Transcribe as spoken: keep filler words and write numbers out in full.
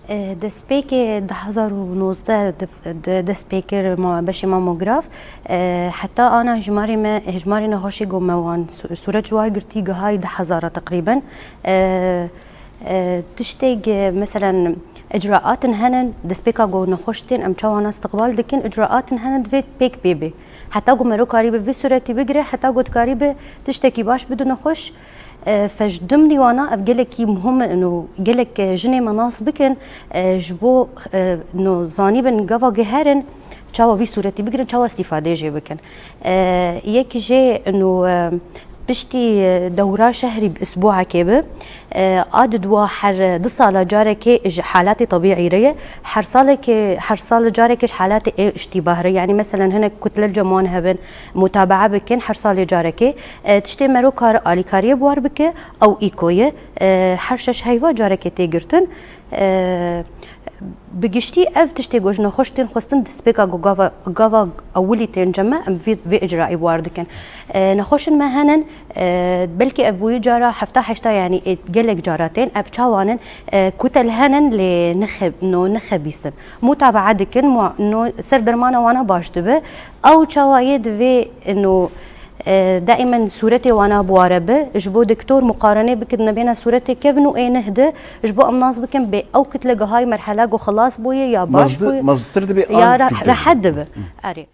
E, destpêkê du hezar û nozdeh de, de, dest pê kir ma-, beşê mamograf. E, heta ana hejmarê me, hejmarê nexweşê ku me wan su-, sûret ji war girtî gihayî du hezara teqrîben. E, e, tiştê, e, meselen, icraatin hene, destpêka ku nexweş tên, em çawa wan istiqbal dikin, icraatin hene divê pêk pê bê. Heta ku mero karîbe vê sûretî bigire, heta ku dikarîbe tiştekî baş bide nexweş, E, fe ji dimnî wana ev gelekî muhim in û gelek, e, jinê me nas bikin, e, ji bo, e, no zanîbin gava giherin, çawa vî sûretî bigirin, çawa îstîfadê jê bikin. E, yek jê no, e, piştî, e, dewra şehrî bi isbuakê bi, e, a di dua her du sala carekê ji halatê tebîî re ye, her salekê, her sal carekê ji halatê ê îştîbah re. Yanî meselen hinek kutlel ceman hebin, mutabaa bikin her salê carekê. E, tiştê mero kar alîkariyê bi war bike, ew îko ye. E, her şeş heyva carekê tê girtin. E, bi giştî ev tiştê ku ji nexweş tên xwestin destpêka ku gava, gava ewilî tên cem me, em vê, vê icraî bi war dikin. E, nexweşin me henin, e, belkî ev bûyî cara hefta heşta, yanî ê gelek cara tên, ev çawan in, e, kutel henin lê nexe-, no, nexebîsin. Mutabaa dikin, mua-, no, ser dermana wana baş dibe. Ew çawa yê divê, no, e, daîmen sûretê wana bi ware bi, ji bo doktor muqarene bikin, nebêne sûretê kevin û ê neh de, ji bo em nas bikin bê ew kitle gihayî merhela ku xilas bûye ya baş Mezdi-, bûye, mezdir dibe ya an re-, cûr rehet dibe. Dibe. Erê.